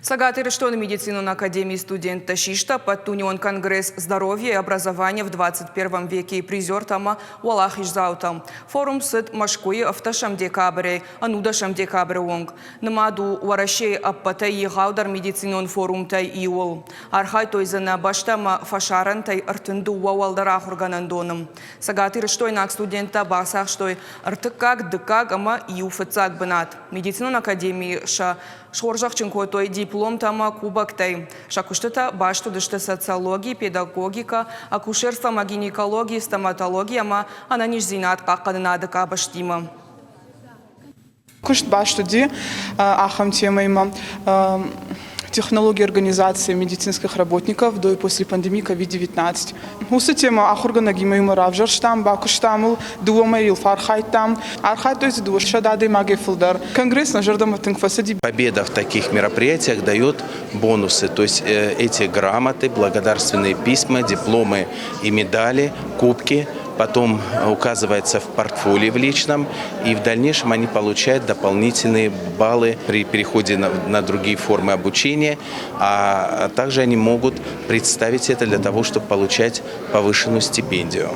Цӕгат Ирыстоны медицинон академийы студенттӕ систы ӕппӕтдунеон конгресс «Здоровье и образование в 21 веке» призертӕ ӕмӕ уӕлахиздзаутӕ. Форум цыд Мӕскуыйы ӕвддӕсӕм декабрӕй ӕнудӕсӕм декабры онг. Нымад у Уӕрӕсейы ӕппӕтӕй егъаудӕр медицинон форумтӕй иуыл. Архайдтой дзы нӕ бӕстӕ ӕмӕ фӕсарӕнтӕй 32 уӕлдӕр ахуыргӕнӕндоны. Цӕгатирыстойнаг студенттӕ бацахстой ӕртыккаг, дыккаг ӕмӕ иу фыццаг бынат. Медицинон академийы сӕ Схорзӕхджын кодтой дипломтӕ ӕмӕ кубоктӕй. Сӕ куыстытӕ баст уыдысты социологи, педагогикӕ, акушерство ӕмӕ гинекологи, стоматологи ӕмӕ ӕнӕниздзинад хъахъхъӕнынады къабӕзтимӕ. Куыст баст уыди ахӕм темӕимӕ: технология организации медицинских работников до и после пандемии COVID-19. Уыцы темӕ ахуыргӕнӕгимӕ иумӕ равзӕрстам, бакуыстам ыл, дыууӕ мӕйыл фӕархайдтам. Архайдтой дзы 200 адӕймагӕй фылдӕр. Конгресс нӕ зӕрдӕмӕ тынг фӕцыди. Победа в таких мероприятиях дает бонусы, то есть эти грамоты, благодарственные письма, дипломы и медали, кубки потом указывается в портфолио в личном, и в дальнейшем они получают дополнительные баллы при переходе на другие формы обучения, а также они могут представить это для того, чтобы получать повышенную стипендию.